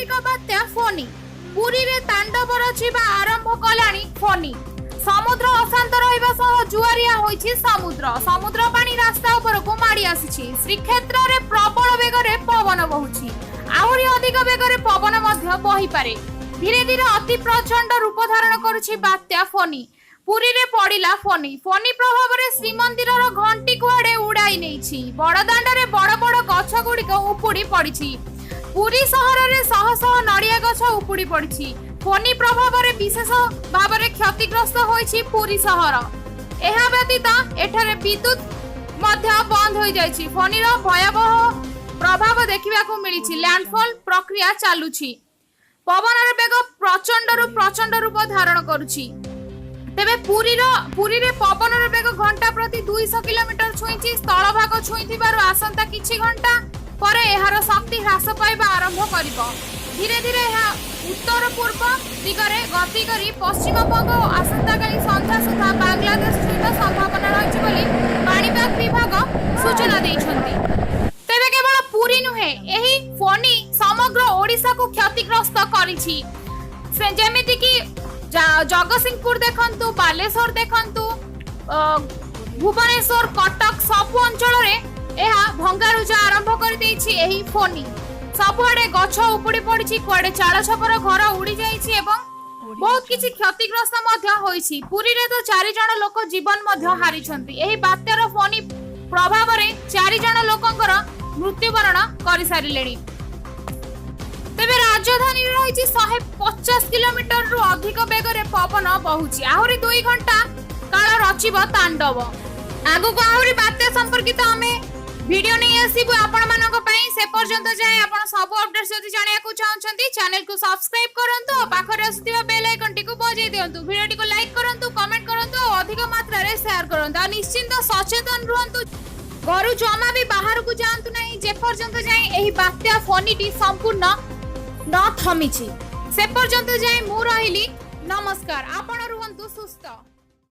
ସାମୁଦ୍ରିକ ବାତ୍ୟା ଫୋନି। ପୁରୀରେ ତାଣ୍ଡବ ରଚିବା ଆରମ୍ଭ କଲାଣି ଫୋନି। ସମୁଦ୍ର ଅଶାନ୍ତ ରହିବା ସହ ଜୁଆରିଆ ହୋଇଛି ସମୁଦ୍ର। ସମୁଦ୍ର ପାଣି ରାସ୍ତା ଉପରକୁ ମାଡ଼ି ଆସିଛି। ଶ୍ରୀକ୍ଷେତ୍ରରେ ପ୍ରବଳ ବେଗରେ ପବନ ବହୁଛି। ଆହୁରି ଅଧିକ ବେଗରେ ପବନ ମଧ୍ୟ ବହିପାରେ। ଧୀରେ ଧୀରେ ଅତି ପ୍ରଚଣ୍ଡ ରୂପ ଧାରଣ କରୁଛି ବାତ୍ୟା ଫୋନି। ପୁରୀରେ ପଡ଼ିଲା ଫୋନି। ଫୋନି ପ୍ରଭାବରେ ଶ୍ରୀମନ୍ଦିରର ଘଣ୍ଟି କୁଆଡେ ଉଡାଇ ନେଇଛି। ବଡ଼ଦାଣ୍ଡରେ ବଡ଼ ବଡ଼ ଗଛ ଗୁଡ଼ିକ ଉପୁଡ଼ି ପଡ଼ିଛି। ପୁରୀ ସହରରେ ଶହ ଶହ ନଡ଼ିଆ ଗଛ ଉପୁଡ଼ି ପଡ଼ିଛି। ଫୋନି ପ୍ରଭାବରେ ବିଶେଷ ଭାବରେ କ୍ଷତିଗ୍ରସ୍ତ ହୋଇଛି ପୁରୀ ସହର। ଏହା ବ୍ୟତୀତ ଏଠାରେ ବିଦ୍ୟୁତ ମଧ୍ୟ ବନ୍ଦ ହୋଇଯାଇଛି। ଫୋନିର ଭୟାବହ ପ୍ରଭାବ ଦେଖିବାକୁ ମିଳିଛି। ଲ୍ୟାଣ୍ଡଫଲ୍ ପ୍ରକ୍ରିୟା ଚାଲୁଛି। ପବନର ବେଗ ପ୍ରଚଣ୍ଡରୁ ପ୍ରଚଣ୍ଡ ରୂପ ଧାରଣ କରୁଛି। ତେବେ ପୁରୀରେ ପବନର ବେଗ ଘଣ୍ଟା ପ୍ରତି 200 କିଲୋମିଟର ଛୁଇଁଛି। ସ୍ଥଳଭାଗ ଛୁଇଁଥିବାରୁ ଆସନ୍ତା କିଛି ଘଣ୍ଟା ପରେ ଏହାର ଶକ୍ତି ହ୍ରାସ ପାଇବା ଆରମ୍ଭ କରିବ। ଧୀରେ ଧୀରେ ଏହା ଉତ୍ତର ପୂର୍ବ ଦିଗରେ ଗତି କରି ପଶ୍ଚିମବଙ୍ଗ ଓ ଆସନ୍ତାକାଲି ସନ୍ଧ୍ୟା ସୁଦ୍ଧା ବାଂଲାଦେଶ ଛୁଇଁବା ସମ୍ଭାବନା ରହିଛି ବୋଲି ପାଣିପାଗ ବିଭାଗ ସୂଚନା ଦେଇଛନ୍ତି। ତେବେ କେବଳ ପୁରୀ ନୁହେଁ, ଏହି ଫୋନି ସମଗ୍ର ଓଡ଼ିଶାକୁ କ୍ଷତିଗ୍ରସ୍ତ କରିଛି। ସେ ଯେମିତିକି ଜଗତସିଂହପୁର ଦେଖନ୍ତୁ, ବାଲେଶ୍ୱର ଦେଖନ୍ତୁ, ଭୁବନେଶ୍ୱର, କଟକ, ସବୁ ଅଞ୍ଚଳରେ ଏହା ଭଙ୍ଗାରୁଜା ଆରମ୍ଭ କରିଦେଇଛି। ଏହି ଫୋନି ସବୁଆଡେ ଗଛ ଉପୁଡି ପଡିଛି, କୁଆଡେ ଚାଳ ଛପର ଘର ଉଡି ଯାଇଛି ଏବଂ ବହୁତ କିଛି କ୍ଷତିଗ୍ରସ୍ତ ମଧ୍ୟ ହୋଇଛି। ପୁରୀରେ ତ ଚାରି ଜଣ ଲୋକ ଜୀବନ ମଧ୍ୟ ହାରିଛନ୍ତି। ଏହି ବାତ୍ୟାର ଫୋନି ପ୍ରଭାବରେ ଚାରି ଜଣ ଲୋକଙ୍କର ମୃତ୍ୟୁବରଣ କରିସାରିଲେଣି। ତେବେ ରାଜଧାନୀରେ ରହିଛି 150 କିଲୋମିଟରରୁ ଅଧିକ ବେଗରେ ପବନ ବହୁଛି। ଆହୁରି 2 ଘଣ୍ଟା କାଳ ରଚିବ ତାଣ୍ଡବ। ଆଗକୁ ଆହୁରି ବାତ୍ୟା ସମ୍ପର୍କିତ ଆମେ ଭିଡିଓ ନେଇ ଆସିବୁ ଆପଣମାନଙ୍କ ପାଇଁ। ସେ ପର୍ଯ୍ୟନ୍ତ ଯାଏ ଆପଣ ସବୁ ଅପଡେଟ୍ ଯଦି ଜାଣିବାକୁ ଚାହୁଁଛନ୍ତି, ଚ୍ୟାନେଲକୁ ସବସ୍କ୍ରାଇବ କରନ୍ତୁ ଓ ପାଖରେ ଆସୁଥିବା ବେଲ୍ ଆଇକନଟିକୁ ବଜାଇ ଦିଅନ୍ତୁ। ଭିଡିଓଟିକୁ ଲାଇକ୍ କରନ୍ତୁ, କମେଣ୍ଟ କରନ୍ତୁ ଓ ଅଧିକ ମାତ୍ରାରେ ସେୟାର କରନ୍ତୁ। ଆଉ ନିଶ୍ଚିନ୍ତ ସଚେତନ ରୁହନ୍ତୁ। ଘରୁ ଜମା ବି ବାହାରକୁ ଯାଆନ୍ତୁ ନାହିଁ, ଯେପର୍ଯ୍ୟନ୍ତ ଯାଏଁ ଏହି ବାତ୍ୟା ଫୋନିଟି ସମ୍ପୂର୍ଣ୍ଣ ନ ଥମିଛି। ସେ ପର୍ଯ୍ୟନ୍ତ ଯାଏଁ ମୁଁ ରହିଲି, ନମସ୍କାର। ଆପଣ ରୁହନ୍ତୁ ସୁରକ୍ଷିତ।